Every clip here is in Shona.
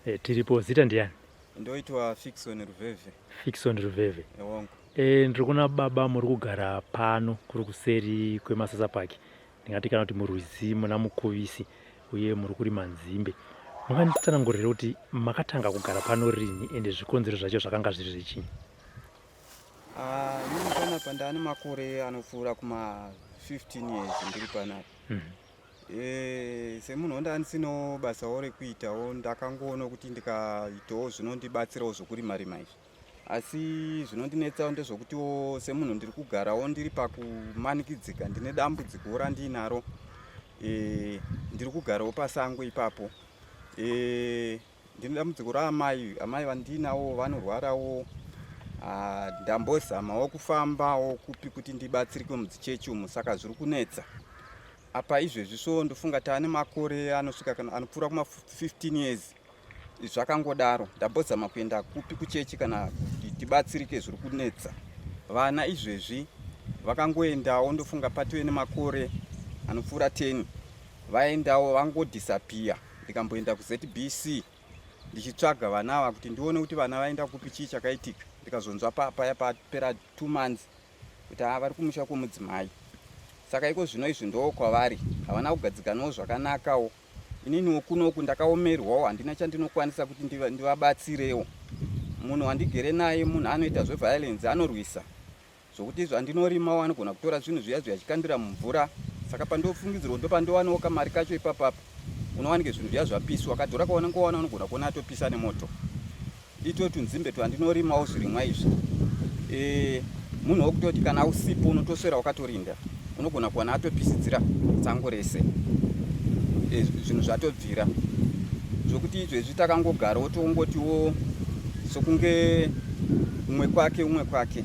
E, tiripo. Zita ndiani? Ndoitwa Fixon Ruvhevhe. Fixon Ruvhevhe. Ewongo. E, ndiri kuna baba muri kugara pano kuri kuseri kweMasasa Park. Ndingati kana kuti murwizi muna Mukuvisi uye muri kurima nzimbe. Munganditsanangurire kuti makatanga kugara pano rini ende zvikonzero zvacho zvakanga zviri zvechii? Ah, inini panapa ndaane makore anopfuura kuma 15 years ndiri panapa. Semunhu wanda andisinawo basawo rekuitawo, ndakangoona kuti ndikaitawo zvinondibatsirawo zvokurima rima izvi, asi zvinondinetsawo ndezvokutiwo semunhu ndiri kugarawo ndiri pakumanikidzika, ndine dambudziko randiinaro. Ndiri kugarawo pasango ipapo. Ndine dambudziko raamai, amai vandinawo vanorwarawo. Ndambozamawo kufambawo kupi kuti ndibatsirike mudzichechi umu, saka zviri kunetsa apa izvezvi. So ndofunga taane makore anosvika kana anopfuura kuma 15 years zvakangodaro. Ndambozama kuenda kupi kuchechi kana kuti tibatsirike, zviri kunetsa. Vana izvezvi vakangoendawo, ndofunga patove nemakore anopfuura 10 vaendawo, vangodisappear. Ndikamboenda kuZBC ndichitsvaga vana ava kuti ndione kuti vana vaenda kupi, chii chakaitika. Ndikazonzwa paya papera 2 months kuti haa, vari kumusha kwomudzimai. Saka iko zvino izvi ndo kwavari, havana kugadzikanawo zvakanakawo. Ininiwo kunoku ndakaomerwawo, handina chandinokwanisa kuti ndivabatsirewo. Munhu wandigere naye munhu anoita zveviolence, anorwisa zvokuti zvandinorimawo anogona kutora zvinhu zviya zviya achikandira mumvura. Saka pandofungidzirwa ndopandowanawo kamari kacho ipapapa, unowanike zvinhu zviya zvapiswa, kadhora kaunongowana unogona kuona atopisa nemoto. Ito tunzimbe twandinorimawo, zvirimwa izvi, munhu wokutoti kana usipo unotoswera wakatorinda, unogona kuwana atopisidzira tsango rese. Zvinhu zvatobvira zvokuti izvezvi takangogarawo tongotiwo sokunge umwe kwake, umwe kwake,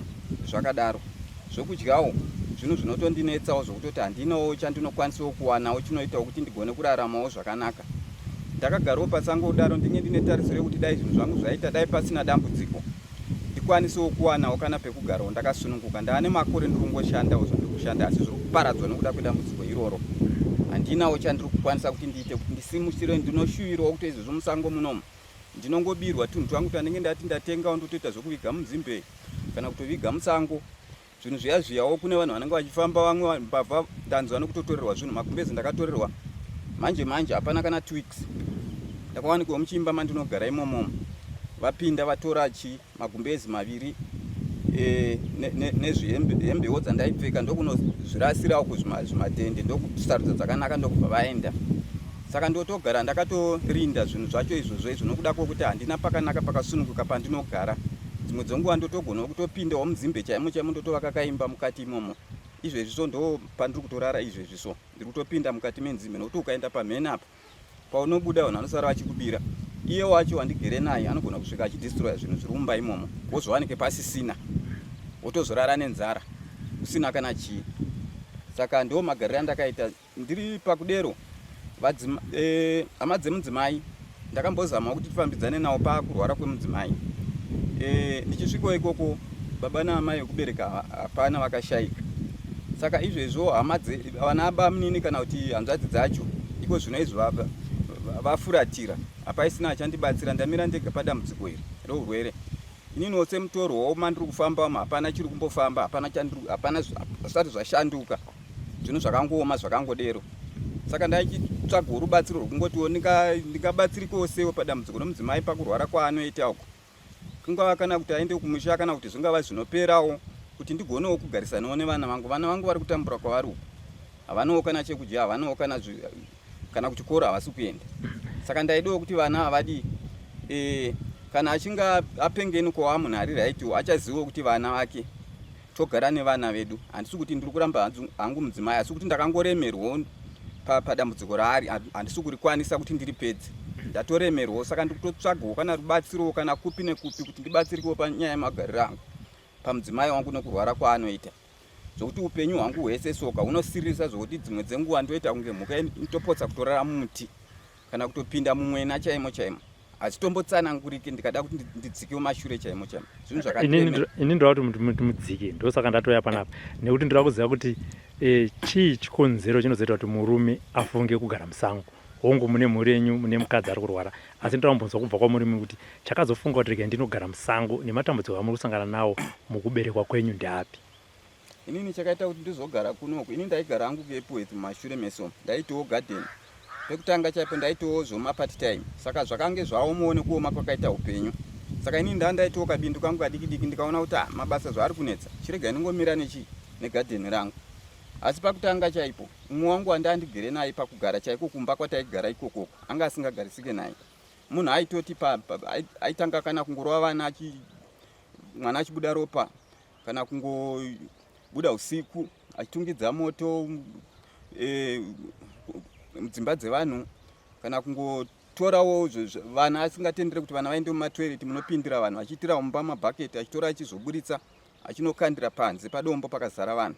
zvakadaro. Zvokudyawo zvinhu zvinotondinetsawo zvokutoti handinawo chandinokwanisawo kuwanawo chinoitawo kuti ndigone kuraramawo zvakanaka. Ndakagarawo pasango kudaro, ndinge ndine tarisiro yekuti dai zvinhu zvangu zvaita, dai pasina dambudziko, ndikwanisewo kuwanawo kana pekugarawo ndakasununguka. Ndaane makore ndiri kungoshandawo zvandiri kushanda, asi zviri kuparadzwa nokuda kwedambudziko iroro. Handinawo chandiri kukwanisa kuti ndiite kuti ndisimusire. Ndinoshuvirawo kuti izvozvo musango munomu ndinongobirwa tunhu twangu twandinge ndati ndatengawo, ndotoita zvokuviga munzimbe kana kutoviga musango zvinhu zviya zviyawo. Kune vanhu vanenge vachifamba, vamwe mbavha, ndanzwa nekutotorerwa zvinhu. Magumbezi ndakatorerwa manje manje, hapana kana 2 weeks. Ndakawanikwa muchiimba mandinogara imomomo, vapinda vatora chi magumbezi maviri nezvihembewo dzandaipfeka, ndokunozvirasirawo kuzvimatende, ndokusarudza dzakanaka, ndokubva vaenda. Saka ndotogara ndakatorinda zvinhu zvacho izvozvo izvo nokuda kwokuti handina pakanaka pakasununguka pandinogara. Dzimwe dzenguva ndotogonawo kutopindawo munzimbe chaimo chaimo, ndotovaka kaimba mukati imomo. Izvezvi so ndo pandiri kutorara izvezvi, so ndiri kutopinda mukati menzimbe, nokuti ukaenda pamhene apa paunobuda vanhu vanosara vachikubira. Iye wacho wandigere naye anogona kusvika achidestroya zvinhu zviri mumba imomo, wozowanike pasisina, wotozorara nenzara usina kana chii. Saka ndo magariro andakaita ndiri pakudero. Hama dzemudzimai ndakambozama kuti tifambidzane nawo pakurwara kwemudzimai. Ndichisvikawo ikoko baba naamai vekubereka hapana, vakashayika. Saka izvezvo hama vana bamunini kana kuti hanzvadzi dzacho iko zvino izvi vafuratira, hapaisina achandibatsira. Ndamira ndega padambudziko iri rourwere. Ininiwo semutorwawo mandiri kufambamo hapana chiri kumbofamba, hapana hapana, zvisati zvashanduka, zvinhu zvakangooma zvakangodero. Saka ndaichitsvagawo rubatsiro rwokungotiwo ndingabatsirikewo sewo padambudziko nomudzimai pakurwara kwaanoita uko, kungava kana kuti aende kumusha kana kuti zvingava zvinoperawo, kuti ndigonewo kugarisanawo nevana vangu. Vana vangu vari kutambura kwavari uku, havanawo kana chekudya, havanawo kana kuchikoro havasi kuenda. Saka ndaidawo kuti vana havadi kana achinge apengenukawo munhu ari right, achazivawo kuti vana vake togara nevana vedu. Handisi kuti ndiri kuramba hangu mudzimai, asi kuti ndakangoremerwawo padambudziko raari, handisi kurikwanisa kuti ndiripedze. Ndatoremerwawo, saka ndiri kutotsvagawo kana rubatsirowo kana kupi nekupi kuti ndibatsirikewo panyaya yemagariro angu pamudzimai wangu nekurwara kwaanoita, zvokuti upenyu hwangu hwese soka hunosiririsa, zvokuti dzimwe dzenguva ndoita kunge mhuka inotopotsa kutorara mumuti kana kutopinda mumwena chaimo chaimo. Hazvitombotsananguriki ndikada kuti ndidzike mumashure chaimo chaimo, zvinhu zvakati. Ini ndoda kuti mudzike, ndosaka ndatoya panapa, nekuti ndoda kuziva kuti chii chikonzero chinozoita kuti murume afunge kugara musango. Hongu, mune mhuri yenyu, mune mukadzi ari kurwara, asi ndoda kumbonzwa kubva kwamuri mimi kuti chakazofunga kuti regai ndinogara musango nematambudziko amuri kusangana nawo mukuberekwa kwenyu ndeapi? Inini chakaita kuti ndizogara kunoku, ini ndaigara hangu kuEpworth mumashure meso, ndaitiwo garden pekutanga chaipo, ndaitiwo zvoma part time. Saka zvakange zvaomawo nekuoma kwakaita upenyu. Saka inini ndaa ndaitiwo kabindu kangu kadiki diki, ndikaona kuti ah, mabasa zvaari kunetsa, chiregai ndingomira nechi negadheni rangu. Asi pakutanga chaipo, umwe wangu wandaa ndigere naye pakugara chaiko kumba kwataigara ikokoko, anga asingagarisike naye. Munhu aitoti aitanga kana kungorova vana, mwana achibuda ropa, kana kungobuda usiku achitungidza moto mudzimba dzevanhu, kana kungotorawo vana asingatendere kuti vana vaende mumatoireti munopindira vanhu, achiitira mumba mabhaketi, achitora achizoburitsa achinokandira panze padombo pakazara vanhu.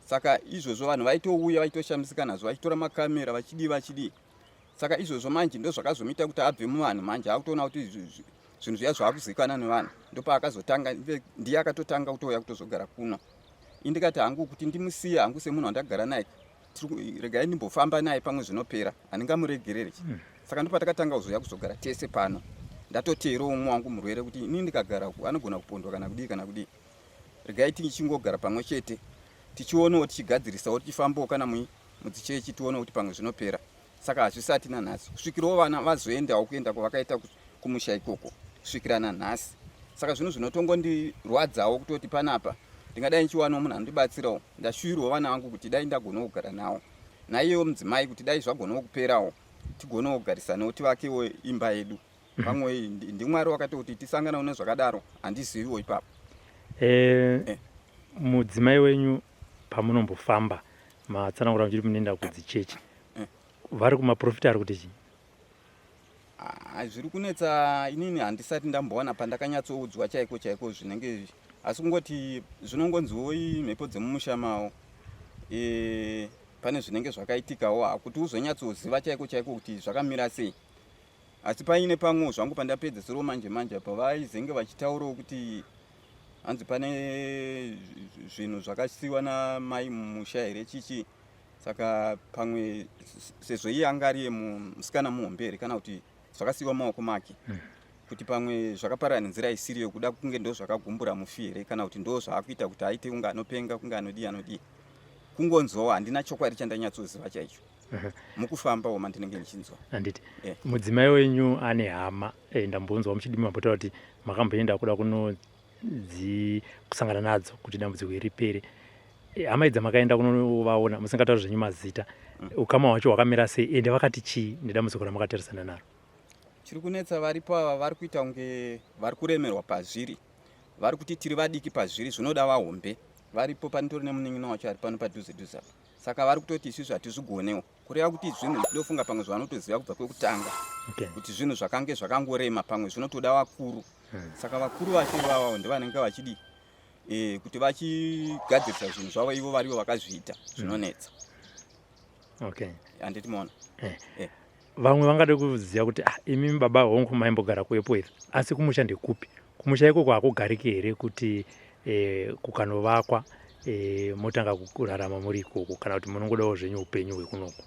Saka izvozvo vanhu vaitouya vaitoshamisika nazvo, vachitora makamera, vachidii vachidii. Saka izvozvo manje ndo zvakazomuita kuti abve muvanhu. Manje akutoona kuti zvinhu zviya zvaakuzivikanwa nevanhu, ndopaakazotanga, ndiye akatotanga kutouya kutozogara kuno. Indikati hangu kuti ndimusiye hangu semunhu wandagara naye, regai ndimbofamba naye, pamwe zvinopera, handingamuregereri. Saka ndopatakatanga kuzouya kuzogara tese pano. Ndatoteerawo umwe wangu murwere kuti ini ndikagara uku anogona kupondwa kana kudii kana kudii, regai tichingogara pamwe chete, tichionawo, tichigadzirisawo, tichifambawo kana mudzichechi, tione kuti pamwe zvinopera. Saka hazvisati nanhasi, kusvikirawo vana vazoendawo kuenda kwavakaita kumusha ikoko, kusvikira nanhasi. Saka zvinhu zvinotongondirwadzawo kutoti panapa ndingadai ndichiwanawo munhu anondibatsirawo. Ndashuvirawo vana vangu kuti dai ndagonawo kugara nawo, naiyewo mudzimai kuti dai zvagonawo kuperawo, tigonawo kugarisanawo, tivakewo imba yedu. Pamwe ndiMwari wakatoti tisanganawo nezvakadaro, handiziviwo ipapo. Mudzimai wenyu, pamunombofamba, matsanangura muchiti munoenda kudzichechi, vari kumaprofita, ari kuti chii? Ah, zviri kunetsa inini handisati ndambowana pandakanyatsoudzwa chaiko chaiko zvinenge, asi kungoti zvinongonziwo mhepo dzemumusha mavo, pane zvinenge zvakaitikawo, hakuti uzonyatsoziva chaiko chaiko kuti zvakamira sei. Asi paine pamwewo zvangu pandapedzeserawo manje manje apa, vaizenge vachitaurawo kuti hanzi pane zvinhu zvakasiyiwa namai mumusha here, chichi. Saka pamwe sezvo iye anga ari musikana muhombe here, kana kuti zvakasiyiwa mumaoko make, kuti pamwe zvakaparara nenzira isiriyo, kuda kunge ndo zvakagumbura mufi here, kana kuti ndo zvaakuita kuti aite kunge anopenga, kunge anodii anodii. Kungonzwawo, handina chokwadi chandanyatsoziva chaicho mukufambawo mandinenge ndichinzwa. Handiti. Mudzimai wenyu ane hama? Ndambonzwa muchidimi mambotaura kuti makamboenda kuda kunodzi kusangana nadzo kuti dambudziko iri ripere. Hama idzi makaenda kunovaona, musingatauri zvenyu mazita, ukama hwacho hwakamira sei, ende vakati chii nedambudziko ramakatarisana naro? Chiri kunetsa, varipo ava vari kuita kunge vari kuremerwa pazviri. Vari kuti tiri vadiki pazviri, zvinoda vahombe. Varipo, panitori nemunin'ina wacho ari pano padhuze dhuze apa. Saka vari kutoti isusu hatizvigonewo, kureva kuti zvinhu, ndofunga pamwe zvavanotoziva kubva kwekutanga kuti zvinhu zvakange zvakangorema, pamwe zvinotoda vakuru. Saka vakuru vacho ivavawo ndevanenge vachidii kuti vachigadzirisa zvinhu zvavo ivo varivo vakazviita, zvinonetsa. Handiti maona? Vamwe vangade kuziva kuti ah, imi baba, hongu maimbogara kuEpworth, asi kumusha ndekupi? Kumusha ikoko hakugariki here kuti kukanovakwa, motanga kurarama muri ikoko, kana kuti munongodawo zvenyu upenyu hwekunoku?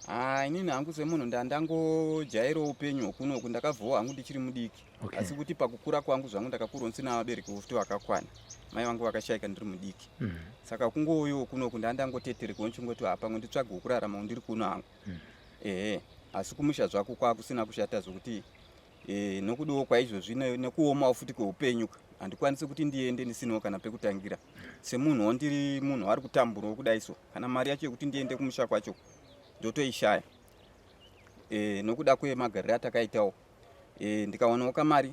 Ah, inini hangu semunhu ndandangojairawo upenyu hwekunoku. Ndakabvawo hangu ndichiri mudiki. Asi kuti pakukura kwangu zvangu, ndakakurawo ndisina vabereki futi vakakwana. Mai vangu vakashayika ndiri mudiki. Saka kungouyawo kunoku ndandangoteterekawo, ndichingoti ha, pamwe nditsvagewo kurarama ndiri kuno hangu. Ehe, asi kumusha zvako kwakusina kushata zvokuti nokudiwo kwaizvozvi nekuomawo futi kweupenyu, handikwanisi kuti ndiende ndisinawo kana pekutangira. Semunhuwo ndiri munhu ari kutamburawo kudai, so kana mari yacho yekuti ndiende kumusha kwacho ndotoishaya, nokuda kwemagariro atakaitawo. Ndikawanawo kamari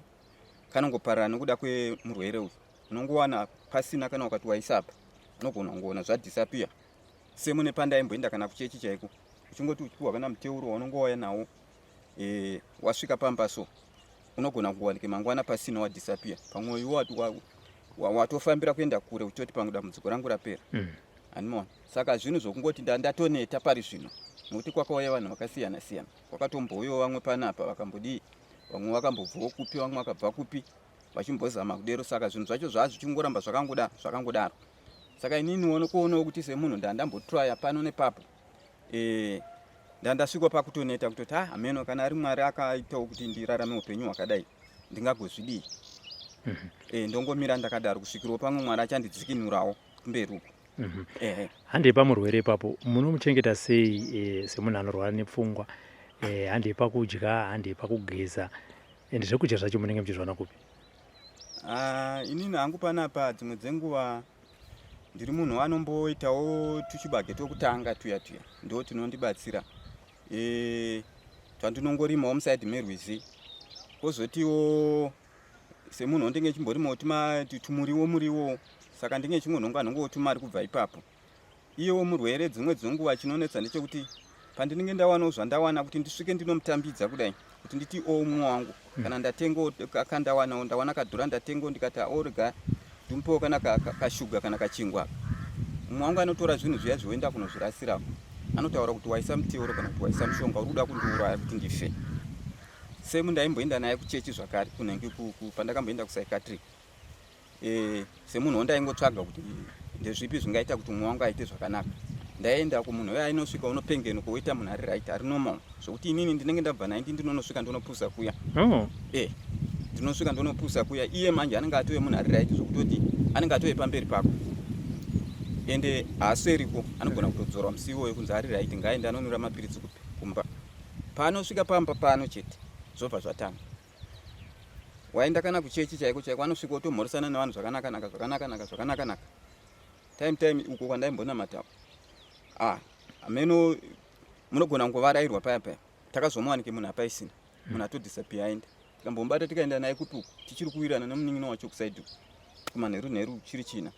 kanongoparara nokuda kwemurwere uyu. Unongowana pasina, kana ukati waisapa unogona kungoona zvadisappear. Semune pandaimboenda kana kuchechi chaiko, uchingoti uchipiwa kana muteuro waunongouya nawo, wasvika pamba so unogona kungowanike mangwana pasina, wadisappear. Pamwe iwe watofambira kuenda kure, uchitoti pamwe dambudziko rangu rapera. Handimaona. Saka zvinhu zvokungoti ndatoneta pari zvino, nokuti kwakauya vanhu vakasiyana siyana, kwakatombouyawo vamwe panapa vakambodii, vamwe vakambobvawo kupi, vamwe vakabva kupi, vachimbozama kudero. Saka zvinhu zvacho zvaa zvichingoramba zvakangodaro zvakangodaro. Saka inini kuonawo kuti semunhu ndandambotraya pano nepapo. Ndandasvikwa pakutoneta kutoti ah hameno kana ari Mwari akaitawo kuti ndirarame upenyu hwakadai ndingagozvidii. Ndongomira ndakadaro kusvikirawo pamwe Mwari achandidzikinurawo kumberi uko. Ehe. Handei pamurwere ipapo, munomuchengeta sei semunhu anorwara nepfungwa? Handei pakudya, handei pakugeza, ende zvekudya zvacho munenge muchizviwana kupi? Ah, inini hangu panapa dzimwe dzenguva ndiri munhu anomboitawo tuchibage twekutanga tuya tuya, ndo tunondibatsira twandinongorimawo musaidhi merwizi. Kwozotiwo semunhu wandinge chimborimawo tumuriwo muriwo, saka ndinge chingonhonga nhongawo tumari kubva ipapo. Iyewo murwere dzimwe dzenguva chinonetsa ndechekuti pandinenge ndawanawo zvandawana kuti ndisvike ndinomutambidza kudai kuti nditi o umwe wangu kana ndatengawo kandawanawo ndawana kadhura ndatengawo ndikati orega ndimupewo kana kashuga kana kachingwa, mumwe wangu anotora zvinhu zviya zvoenda kunozvirasirako. Anotaura kuti waisa muteuro kana kuti waisa mushonga, uri kuda kundiuraya kuti ndife. Semu ndaimboenda naye kuchechi zvakare kunenge pandakamboenda kupsychiatric, semunhu wandaingotsvaga kuti ndezvipi zvingaita kuti mumwe wangu aite zvakanaka. Ndaenda kumunhu uya, ainosvika unopengenuka woita munhu ari right, ari normal, zvokuti inini ndinenge ndabva naye ndinonosvika ndonopusa kuya. Ndinosvika ndonopusa kuya, iye manje anenge atove munhu ari right, zvokutoti anenge atove pamberi pako ende haaseriko. Anogona kutodzorwa musi iwoyo kunzi ari right, ngaaende anonwira mapiritsi kupi kumba. Paanosvika pamba pano chete zvobva zvatanga. Waenda kana kuchechi chaiko chaiko, anosvika otomhoresana nevanhu zvakanaka-naka, zvakanaka-naka, zvakanaka-naka. Time time uko kwandaimbonamata, ah, ameno munogona kungovarairwa paya paya. Takazomuwanike munhu apaisina munhu atodisappear aenda. Tikambomubata tikaenda naye kupi uku, tichiri kuwirana nemunin'ina wacho kusaidhi uku kumanheru nheru chiri china.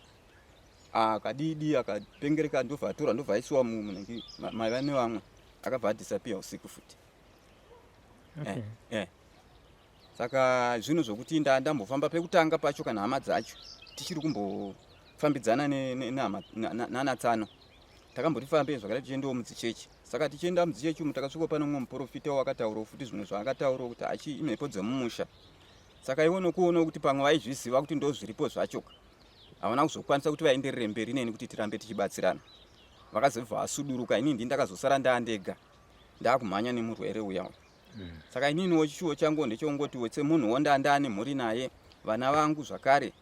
Akadidi akapengereka, ndobva atorwa, ndobva aisiwa munenge maiva nevamwe, akabva adisappear usiku futi. Saka zvinhu zvokuti ndambofamba pekutanga pacho kana hama dzacho tichiri kumbofambidzana nehama nanatsano, takamboti fambe zvakadai tichiendawo mudzichechi. Saka tichienda mudzichechi umu takasvika pane mumwe muprofita wakataurawo futi zvimwe zvaakataurawo kuti achi imhepo dzemumusha. Saka iwo nokuonawo kuti pamwe vaizviziva kuti ndo zviripo zvacho, havana kuzokwanisa kuti vaenderere mberi neni kuti tirambe tichibatsirana. Vakazobva vasuduruka, inini ndini ndakazosara ndaandega ndakumhanya nemurwere uya. Saka ininiwo chishuwo changu ndechongoti semunhu wondanda nemhuri naye, vana vangu zvakare,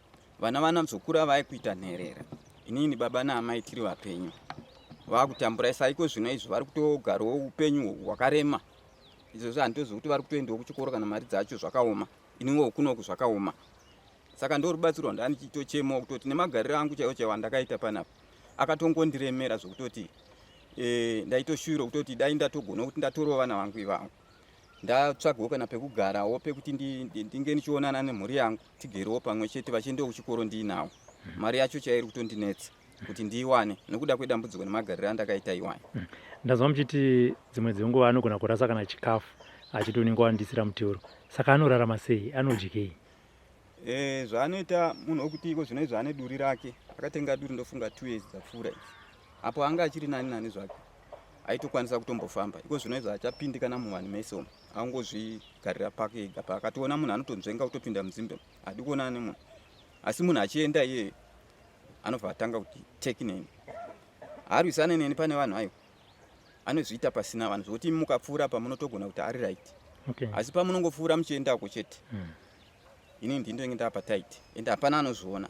vana vanazokura vaikuita nherera, inini baba naamai tiri vapenyu, vakutambura. Saiko zvino izvo vari kutogarawo upenyu hwakarema izvozvo, handitozivi kuti vari kutoendawo kuchikoro kana mari dzacho zvakaoma, iniwo kunoku zvakaoma. Saka ndo rubatsiro rwandandichitochemawo kutoti nemagariro angu chaiwo chaiwo andakaita panapa akatongondiremera zvokutoti ndaitoshuvira kutoti dai ndatogona kuti ndatorawo vana vangu ivavo, ndatsvagawo kana pekugarawo pekuti ndinge ndichionana nemhuri yangu, tigerewo pamwe chete, vachiendawo kuchikoro ndiinawo. Mari yacho chairi kutondinetsa kuti ndiiwane nekuda kwedambudziko nemagariro andakaita iwayo. Ndazwa muchiti dzimwe dzenguva anogona kurasa kana chikafu achiti unenge wandisira muteuro. Saka anorarama sei? Anodyei? Zvaanoita munhu wekuti iko zvino izvo ane duri rake, akatenga duri ndofunga 2 years dzapfuura idzi. Apo anga achiri nani nani zvake, aitokwanisa kutombofamba. Iko zvino izvo achapindi kana muvanhu mese umu, angozvigarira pake ega. Paakatoona munhu anotonzvenga kutopinda mudzimbe, hadi kuonana nemunhu, asi munhu achienda iyeye anobva atanga kuti teki neni, haarwisane neni pane vanhu, aiwa, anozviita pasina vanhu, zvokuti mukapfuura pamunotogona kuti ari right. Asi pamunongopfuura muchiendako chete, inini ndinenge ndapa tight ende hapana anozviona.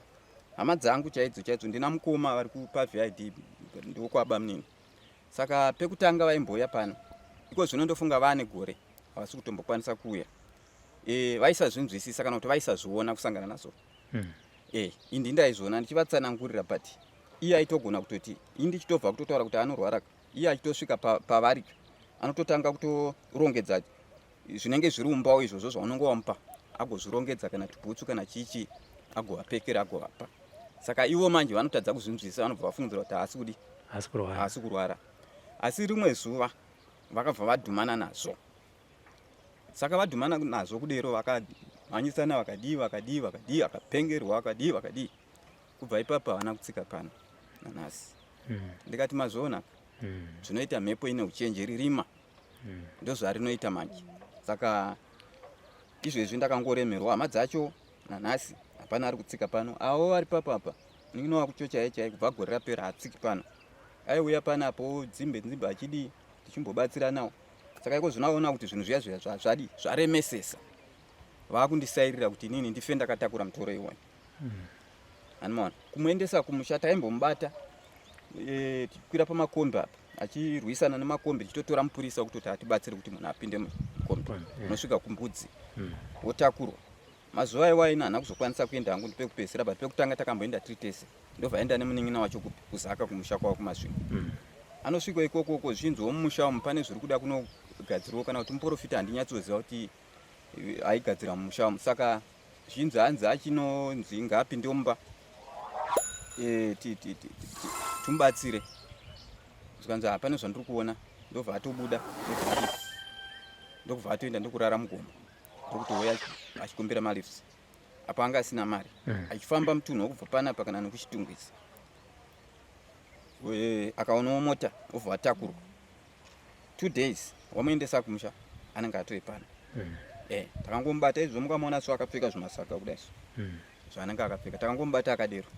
Hama dzangu chaidzo chaidzo, ndina mukoma vari kupa VID, ndokwaba munini. Saka pekutanga vaimbouya pano, iko zvino ndofunga vaane gore havasi kutombokwanisa kuuya. Vaisazvinzwisisa kana kuti vaisazviona kusangana nazvo. Indi ndaizviona ndichivatsanangurira, but iye aitogona kutoti ini ndichitobva kutotaura kuti anorwara, iye achitosvika pavari anototanga kutorongedza zvinenge zviri mumbawo izvozvo zvaunenge wamupa, agozvirongedza kana tubhutsu kana chichi, agovapekera, agovapa. Saka ivo manje vanotadza kuzvinzwisisa, vanobva vafungidzira kuti haasi kudi Haasi kurwara. Haasi kurwara. Asi rimwe zuva vakabva vadhumana nazvo. Saka vadhumana nazvo kudero, vakamhanyisana, vakadii vakadii vakadii, akapengerwa, vakadii vakadii. Kubva ipapo havana kutsika pano nanhasi. Ndikati mazviona zvinoita mhepo ine uchenjeri, rima ndozvarinoita manje. Saka izvezvi ndakangoremerwa, hama dzacho nanhasi hapana ari kutsika pano. Avo vari papapa ninginova kucho chaiye chaiye, kubva gore rapera haatsiki pano. Aiuya panapo dzimbe nzimbe achidii. Tichimbobatsiranawo. Saka iko zvino aona kuti zvinhu zviya zviya zvadi zvaremesesa. Vakundisairira kuti inini ndife ndakatakura mutoro iwoyo. Animaona kumuendesa kumusha taimbomubata e, tichikwira pamakombi apa achirwisana nemakombi tichitotora mupurisa kutoti atibatsire kuti munhu apinde mukombi unosvika kumbudzi wotakurwa. Mazuva iwayo haana kuzokwanisa kuenda hangu ndipekupedzisira but pekutanga takamboenda tiri tese ndobva aenda nemunin'ina wacho kupi kuzaka kumusha kwavo kumasvingo. Anosvika ikoko uko zvichinziwo mumusha umu pane zviri kuda kunogadzirwa kana kuti muporofita handinyatsoziva kuti aigadzira mumusha umu saka zvichinzi hanzi achinonzi ngaapinde mumba e, timubatsire zvikanzi hapane zvandiri kuona ndobva atobuda ndokubva atoenda ndokurara mugomo ndokutouya achikumbira malifts apo anga asina mari achifamba mutunhu wekubva panapa kana nekuchitungwiza akaonawo mota obva atakurwa 2 days wamuendesa kumusha anenge atove pano. Takangomubata izvo mukamuona so akapfeka zvimasaka kudai so zvaanenge akapfeka takangomubata akadero.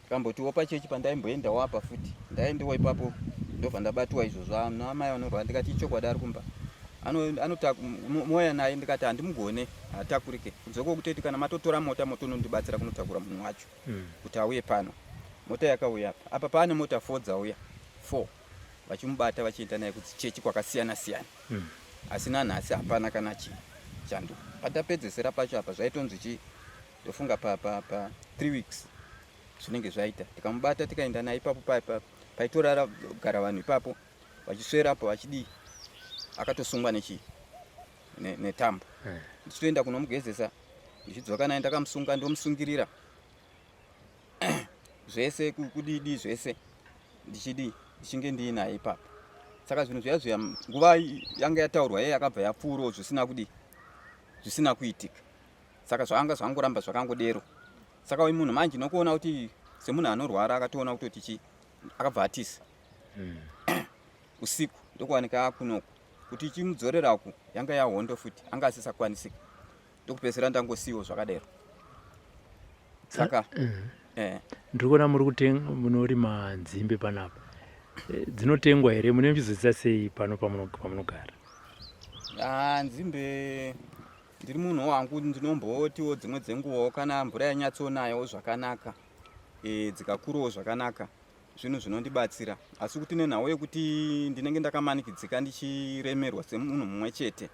Tikambotiwo pachechi pandaimboendawo apa futi ndaendewo ipapo ndobva ndabatiwa izvozvo amai vanorwara ndikati ichokwadi ari kumba moya naye ndikati handimugone haatakurike kunze kwekutoti kana matotora mota motonondibatsira kunotakura munhu wacho kuti auye pano. Mota yakauya apa apa paane mota 4 dzauya 4 vachimubata vachienda naye kudzichechi kwakasiyana siyana asi nanhasi hapana kana chii chanduka. Patapedzesera pacho apa zvaitonzi chii ndofunga pa pa pa 3 weeks zvinenge zvaita tikamubata tikaenda naye ipapo paitorara gara vanhu ipapo vachiswerapo vachidii akatosungwa nechii netambo ndichitoenda kunomugezesa ndichidzoka naye ndakamusunga ndomusungirira zvese kudidi zvese ndichidii ndichinge ndiinaye ipapo. Saka zvinhu zviya zviya nguva yanga yataurwa iye yakabva yapfuurawo zvisina kudii zvisina kuitika. Saka zvanga zvangoramba zvakangodero. Saka uyu munhu manje nokuona kuti semunhu anorwara akatoona kutoti chi akabva atisa usiku ndokuwanika akunoku kuti chimudzorera uku yanga yahondo futi anga asisakwanisika ndokupedzisira ndangosiyiwo zvakadero. Saka Ndiri kuona muri kutenga munorima nzimbe panapa. Dzinotengwa here? Mune muchizodzisa sei pano pamunogara? Nzimbe ndiri munhu wangu ndinombotiwo dzimwe dzenguvawo kana mvura yanyatsonayawo zvakanaka dzikakurawo zvakanaka zvinhu zvinondibatsira asi kuti nenhau yekuti ndinenge ndakamanikidzika ndichiremerwa semunhu mumwe chete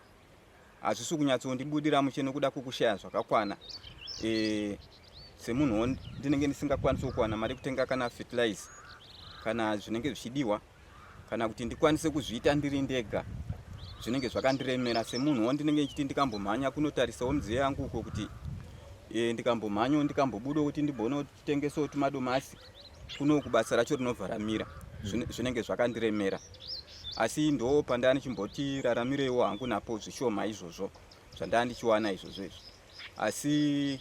hazvisi kunyatsondibudira mushe nekuda kwekushaya zvakakwana semunhuwo ndinenge ndisingakwanisi kuwana mari yekutenga kana fertilizer kana zvinenge zvichidiwa kana kuti ndikwanise kuzviita ndiri ndega zvinenge zvakandiremera semunhuwo ndinenge ndichiti ndikambomhanya kunotarisawo midziyo yangu uko kuti ndikambomhanyawo ndikambobudawo kuti ndimbonotengesawo tumadomasi kuno kubasa racho rinobva ramira zvinenge zvakandiremera asi ndo pandaa ndichimboti raramireiwo hangu napo zvishoma izvozvo zvandaa ndichiwana izvozvo izvo asi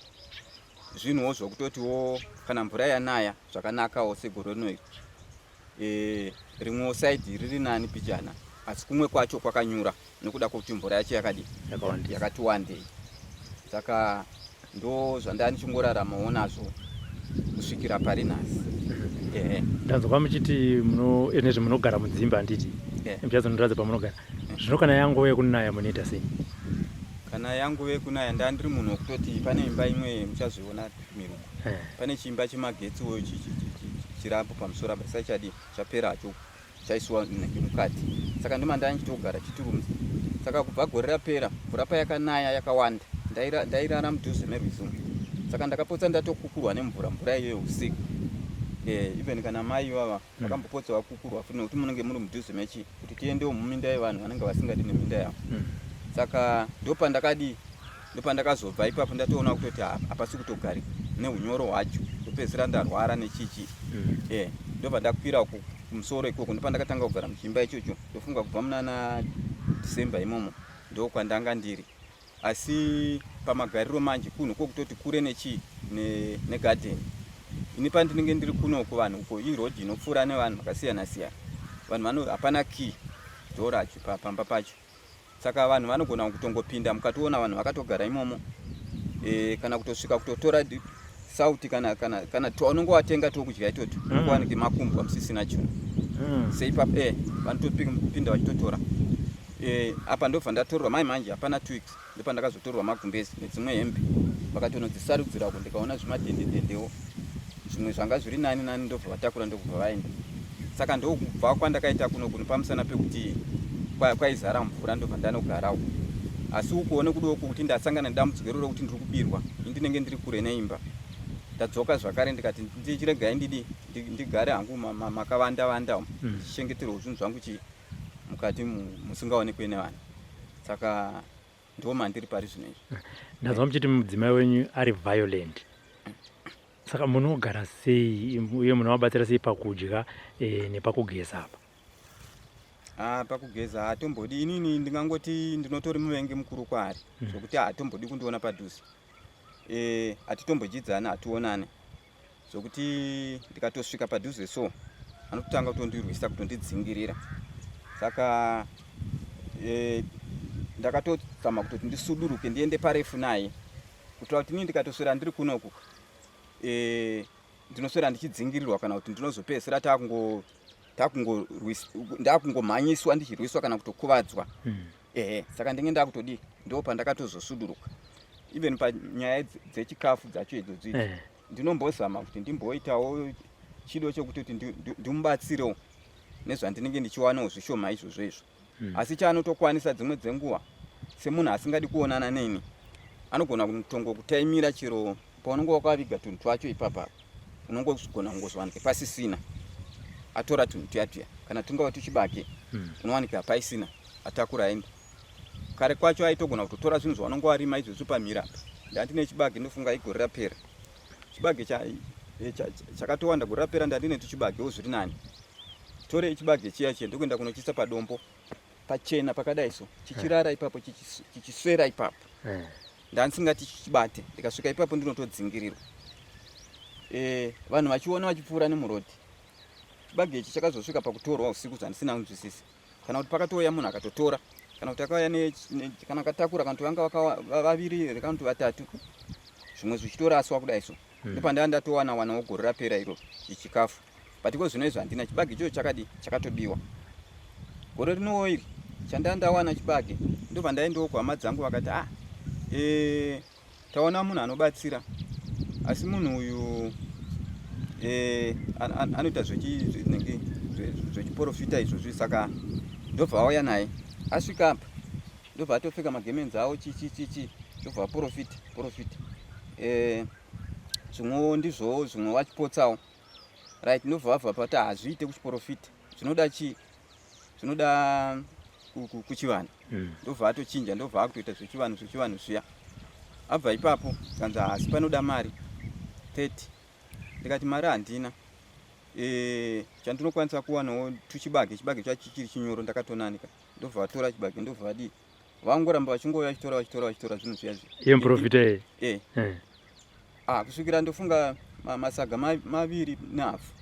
zvinhuwo zvokutotiwo kana mvura yanaya zvakanakawo segore rino iri rimwewo saidhi riri nani pichana asi kumwe kwacho kwakanyura nekuda kwekuti mvura yacho yakadii yakati wandei saka ndo zvandaa ndichingoraramawo nazvo kusvikira pari nhasi. Ndanzwa muchiti nezve munogara mudzimba handiti? Muchazondiratidza pamunogara. Zvino kana yanguva yekunaya munoita sei? Kana yanguva yekunaya ndaa ndiri munhu wekutoti pane imba imwe muchazviona miruko. Pane chiimba chemagetsiwo chirapo pamusoro apa chisati chapera hacho chaisiwa nenge mukati saka ndima ndandichitogara chiturumza saka kubva gore rapera mvura payakanaya yakawanda ndairara mudhuze merwizi umu saka ndakapotsa ndatokukurwa nemvura mvura iyoyo usiku even kana mai ivava vakambopotsa vakukurwa futi nekuti munenge muri mudhuze mechi kuti tiendewo muminda yevanhu vanenge vasingadi neminda yavo saka ndopandakadii ndopandakazobva ipapo ndatoona kutoti hapasi kutogarika neunyoro hwacho ndopedzisira ndarwara nechichi ndobva ndakwira kumusoro ikoko ndopandakatanga kugara muchimba ichocho ndofunga kubva munana December imomo ndokwandanga ndiri asi pamagariro manje kunhu kwokutoti kure nechi negarden ini pandinenge ndiri kuno kuvanhu uko iroad inopfuura nevanhu vakasiyana siyana vanhu vano hapana key door racho pamba pacho saka vanhu vanogona kutongopinda mukatoona vanhu vakatogara imomo kana kutosvika kutotora sauti kana kana kana unonge watenga tokudya itoto unonge wanike makumbwa musisina chinhu. Seipapo vanotopinda vachitotora. Apa ndobva ndatorwa mai manje hapana 2 weeks ndopandakazotorwa magumbezi nedzimwe hembe, vakatonodzisarudzira uko, ndikaona zvimadhendedendewo zvimwe zvanga zviri nani nani, ndobva vatakura ndokubva vaenda. Saka ndokubva kwandakaita kuno kuno pamusana pekuti kwaizara mvura, ndobva ndanogara uko. Asi ukuone kudoku kuti ndasangana nedambudziko iroro rekuti ndiri kubirwa, ini ndinenge ndiri kure neimba. Ndadzoka zvakare ndikati ndichiregai ndidi ndigare hangu makavanda vanda umu, ndichichengeterwa zvinhu zvangu chi mukati musingaonekwe nevanhu. Saka ndo mandiri pari zvino izvi. Ndazwa muchiti mudzimai wenyu ari violent, saka munogara sei uye munovabatsira sei pakudya nepakugeza apa? Ah, pakugeza hatombodi. Inini ndingangoti ndinotori muvengi mukuru kwaari, zvokuti hatombodi kundiona padhuze. Hatitombojidzana, hationane, zvokuti ndikatosvika padhuze so anototanga kutondirwisa, kutondidzingirira. Saka ndakatozama kutoti ndisuduruke ndiende parefu naye, kuitira kuti inini ndikatoswera ndiri kunoku ndinoswera ndichidzingirirwa, kana kuti ndinozopedzisira ndakungomhanyiswa ndichirwiswa kana kutokuvadzwa. Ehe, saka ndinge ndakutodii, ndo pandakatozosuduruka. Even panyaya dzechikafu dzacho idzodzo idzi, ndinombozama kuti ndimboitawo chido chekuti kuti ndimubatsirewo nezvandinenge ndichiwanawo zvishoma izvozvo izvo. Asi chaanotokwanisa dzimwe dzenguva, semunhu asingadi kuonana neni, anogona kutongokutaimira chero paunenge wakaviga tunhu twacho ipapa, unongogona kungozowanika pasisina, atora tunhu tuya tuya, kana tungava tuchibage, unowanika paisina, atakura aenda. Kare kwacho aitogona kutotora zvinhu zvaunenge warima izvozvo pamhiri apa. Ndandine chibage, ndofunga igore rapera, chibage chakatowanda. Gore rapera ndandine tuchibagewo zviri nani. Tore chibage chiya chiya, ndokuenda kunochiisa padombo pachena pakadai so, chichirara ipapo, chichiswera ipapo. Ndandisingati chichibate, ndikasvika ipapo ndinotodzingirirwa. Vanhu vachiona vachipfuura nemurodhi. Chibage ichi chakazosvika pakutorwa usiku zvandisina kunzwisisa, kana kuti pakatouya munhu akatotora, kana kuti akauya kana akatakura, kana kuti vanga vaviri here kana kuti vatatu, zvimwe zvichitoraswa kudai so. Ndopandava ndatowana wanawo gore rapera iro chikafu, but iko zvino izvo handina chibage ichocho. Chakadi chakatobiwa gore rinowo iri. Chandaa ndawana chibage, ndobva ndaendawo kuhama dzangu, vakati, ah, taona munhu anobatsira, asi munhu uyu anoita zvinenge zvechiprofita izvozvi. Saka ndobva auya naye, asvika apa ndobva atopfeka magemenzi avo, chichichichi, ndobva aprofita profita. Zvimwewo ndizvowo, zvimwe vachipotsawo. Right, ndobva vabva pati hazviite kuchiprofita, zvinoda chii, zvinoda kuchivanhu. Ndobva atochinja, ndobva akutoita zvechivanhu, zvechivanhu zviya. Abva ipapo kanzi asi panoda mari 30. Ndikati mari handina. Chandinokwanisa kuwanawo tuchibage, chibage chacho chichiri chinyoro, ndakatonanika. Ndobva vatora chibage, ndobva vadii, vangoramba vachingouya vachitora, vachitora, vachitora zvinhu zviya zviya. Iye muprofita iye? Eh. Ah, kusvikira ndofunga masaga 2 nehafu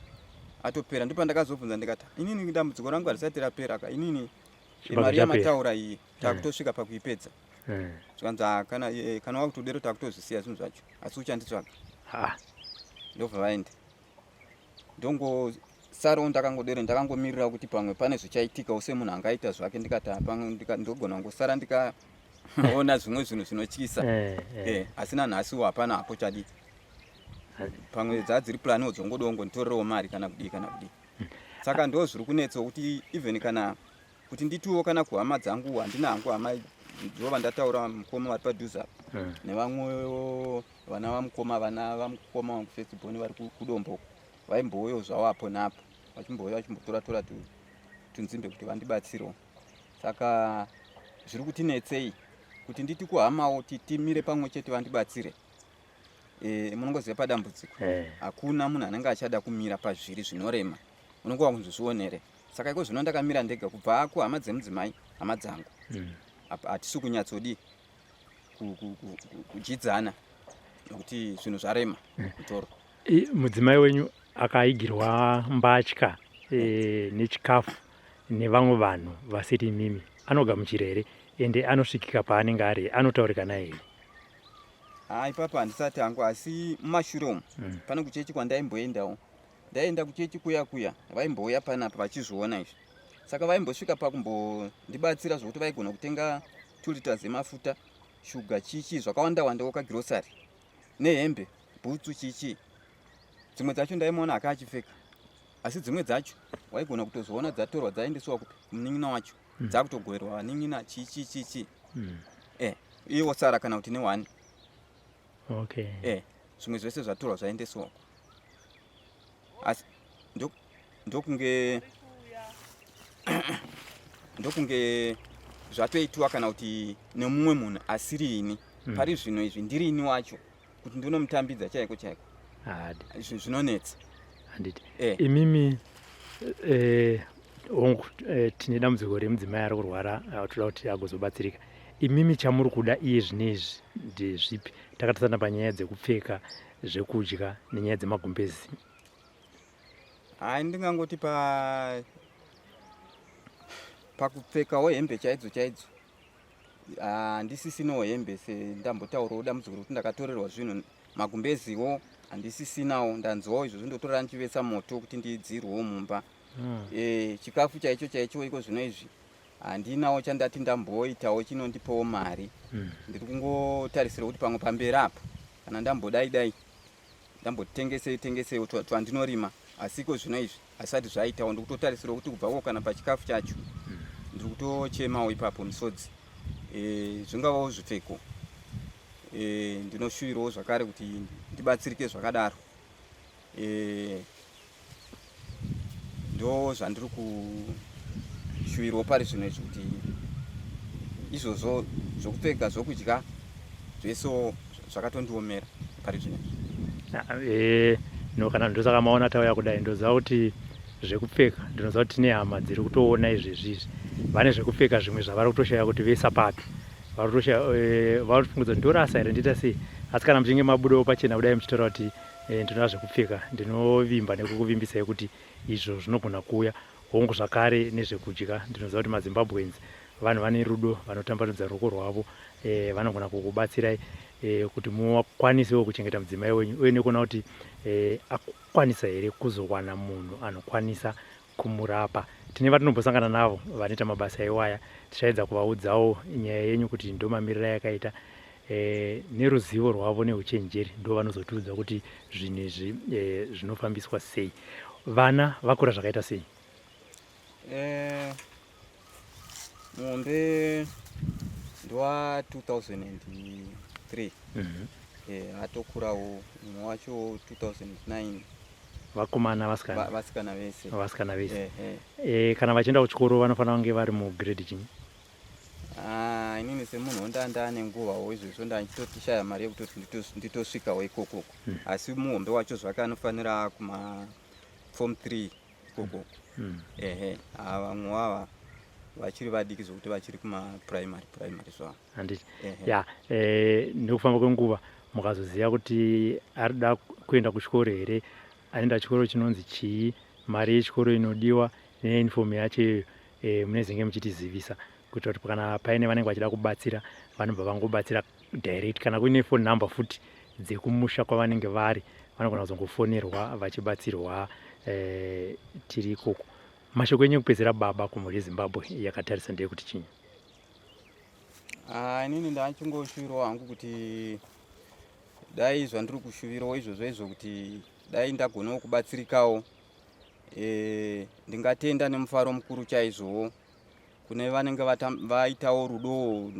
atopera, ndopandakazobvunza ndikati, inini dambudziko rangu harisati rapera ka inini. Chibage Mari chapera. yamataura iyi takutosvika pakuipedza. Zvikanzi, "Ah, kana wakutodero takutozvisiya zvinhu zvacho, asi uchanditsvaga." Ndobva vaenda, ndongosarawo ndakangodero, ndakangomirira kuti pamwe pane zvichaitikawo semunhu angaita zvake. Ndikati, "Ah, pamwe ndogona kungosara ndikaona zvimwe zvinhu zvinotyisa." Asi nanhasiwo hapana hapo chadi. Pamwe dzadziri planiwo dzongodawo ngonditorerewo mari kana kudii kana kudii. Saka ndo zviri kunetsa kuti even kana kuti nditiwo kana kuhama dzangu, handina hangu hama. Ndova ndataura mukoma vari padhuze apa nevamwewo vana vamukoma, vana vamukoma wangu first born vari kuDomboko, vaimbouyawo zvavo apo napo, vachimbouya vachimbotora tora tunzimbe kuti vandibatsirewo. Saka zviri kutinetsei kuti nditi kuhamawo timire pamwe chete vandibatsire. Munongoziva padambudziko hakuna munhu anenge achada kumira pazviri zvinorema, unongova kunzozvionere. Saka iko zvino ndakamira ndega kubva kuhama dzemudzimai, hama dzangu. Apa hatisi kunyatsodi kudyidzana nokuti zvinhu zvarema mutoro. Mudzimai wenyu akaigirwa mbatya nechikafu nevamwe vanhu vasiri imimi, anogamuchira here, ende anosvikika paanenge ari, anotaurika naye here? Ha, ipapo handisati hangu, asi mumashure umu pane kuchechi kwandaimboendawo. Ndaienda kuchechi kuya kuya vaimbouya panapa vachizviona izvi. Saka vaimbosvika pakumbondibatsira zvokuti vaigona kutenga 2 liters emafuta, shuga, chichi zvakawanda wandawo kagirosari nehembe, bhutsu, chichi. Dzimwe dzacho ndaimuona hake achipfeka asi dzimwe dzacho waigona kutozoona dzatorwa dzaendeswa kupi kumunin'ina wacho mm. dzakutogoverwa vanin'ina chichi chichi mm. eh, iye wosara kana kuti newani okay. eh, zvimwe zvese zvatorwa zvaendeswa uko asi ndokunge ndokunge zvatoitwa kana kuti nemumwe munhu asiri ini mm. pari zvino izvi ndiri ini wacho kuti ndinomutambidza chaiko chaiko zvinonetsa handiti eh. Imimi eh, hongu eh, tine dambudziko remudzimai ari kurwara eh, toda kuti agozobatsirika. Imimi chamuri kuda iye zvinezvi ndezvipi? Takatarisana panyaya dzekupfeka, zvekudya nenyaya dzemagumbezi. Hai, ndingangoti pa pakupfekawo hembe chaidzo chaidzo handisisinawo hembe sendambotaurawo dambudziko rekuti ndakatorerwa zvinhu magumbeziwo handisisinawo ndanzwawo izvozvo ndotorera ndichivesa moto kuti ndidzirwewo mumba mm. E, chikafu chaicho chaicho iko zvino izvi handinawo chandati ndamboitawo chinondipawo mari mm. Ndiri kungotarisira kuti pamwe pamberi apo kana ndambodai dai ndambotengesei tengesei twandinorima asi iko zvino izvi hazvisati zvaitawo ndikutotarisirawo kuti kubvako kana pachikafu chacho ndiri kutochemawo ipapo misodzi e, zvingavawo zvipfeko e, ndinoshuvirawo zvakare kuti ndibatsirike zvakadaro e, ndo zvandiri kushuwirwa pari zvino izvi kuti izvozvo zvokupfeka zvokudya zvese zvakatondiomera pari zvino eh, no kana ndosaka maona tauya kudai ndoziva kuti zvekupfeka ndinoziva kuti tine hama dziri kutoona izvezvi izvi vane zvekupfeka zvimwe zvavari kutoshaya kuti vesa papi vari kutoshaya eh, vari kufunga kuti ndorasa here ndiita sei asi kana muchinge mabudawo pachena kudai muchitaura kuti Eh, ndinoda zvekupfeka ndinovimba nekukuvimbisai kuti izvo zvinogona kuuya hongu zvakare nezvekudya ndinoziva kuti mazimbabweans vanhu vane rudo vanotambanudza ruoko rwavo eh, vanogona kukubatsirai eh, kuti mukwanisewo kuchengeta mudzimai wenyu uye nekuona kuti eh, akukwanisa here kuzowana munhu anokwanisa kumurapa tine vatinombosangana navo vanoita mabasa iwaya tichaedza kuvaudzawo nyaya yenyu kuti ndomamirira yakaita e, neruzivo rwavo neuchenjeri ndo vanozotiudza kuti zvinhu izvi e, zvinofambiswa sei vana vakura zvakaita sei e, muhombe ndowa 2003 mm -hmm. e, atokurawo mumwe wacho 2009 vakomana vasikana vasikana vese vasikana vese e, e. Kana vachienda kuchikoro vanofanira kunge vari mugrade chinyi Ah, inini semunhu ndanda ane nguvawo izvozvo ndachitotishaya mari yekutoti nditosvikawo ikokoko mm. Asi muhombe wacho zvake anofanira kuma form 3 ikokoko mm. Ehe vamwe vava vachiri vadiki zvokuti vachiri kuma primary primary zvavo handiti ya eh, nekufamba kwenguva mukazoziva kuti arida kuenda kuchikoro here anoenda chikoro chinonzi chii mari yechikoro inodiwa neuniform yacho iyoyo e, munezenge muchitizivisa kuitira kuti kana paine vanenge vachida kubatsira vanobva vangobatsira direct kana kuine phone number futi dzekumusha kwavanenge vari vanogona kuzongofonerwa vachibatsirwa e, tiri ikoko mashoko enyu ekupedzera baba kumhuri yezimbabwe yakatarisa ndeyekuti chinyi ah, inini ndachingoshuwirawo hangu kuti dai zvandiri kushuvirawo izvozvo izvo kuti dai ndagonawo kubatsirikawo e, ndingatenda nemufaro mukuru chaizvowo kune vanenge vaitawo rudo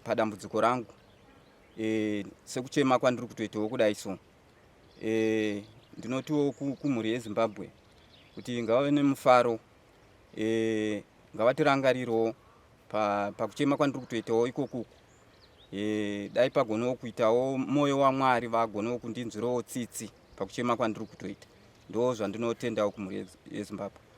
padambudziko rangu e, sekuchema kwandiri kutoitawo kudai so e, ndinotiwo kumhuri yezimbabwe kuti ngavave nemufaro e, ngavatirangarirewo pakuchema pa kwandiri kutoitawo ikokuku e, dai pagonawo kuitawo mwoyo wamwari vagonawo kundinzwirawo tsitsi pakuchema kwandiri kutoita ndo zvandinotendawo kumhuri yezimbabwe.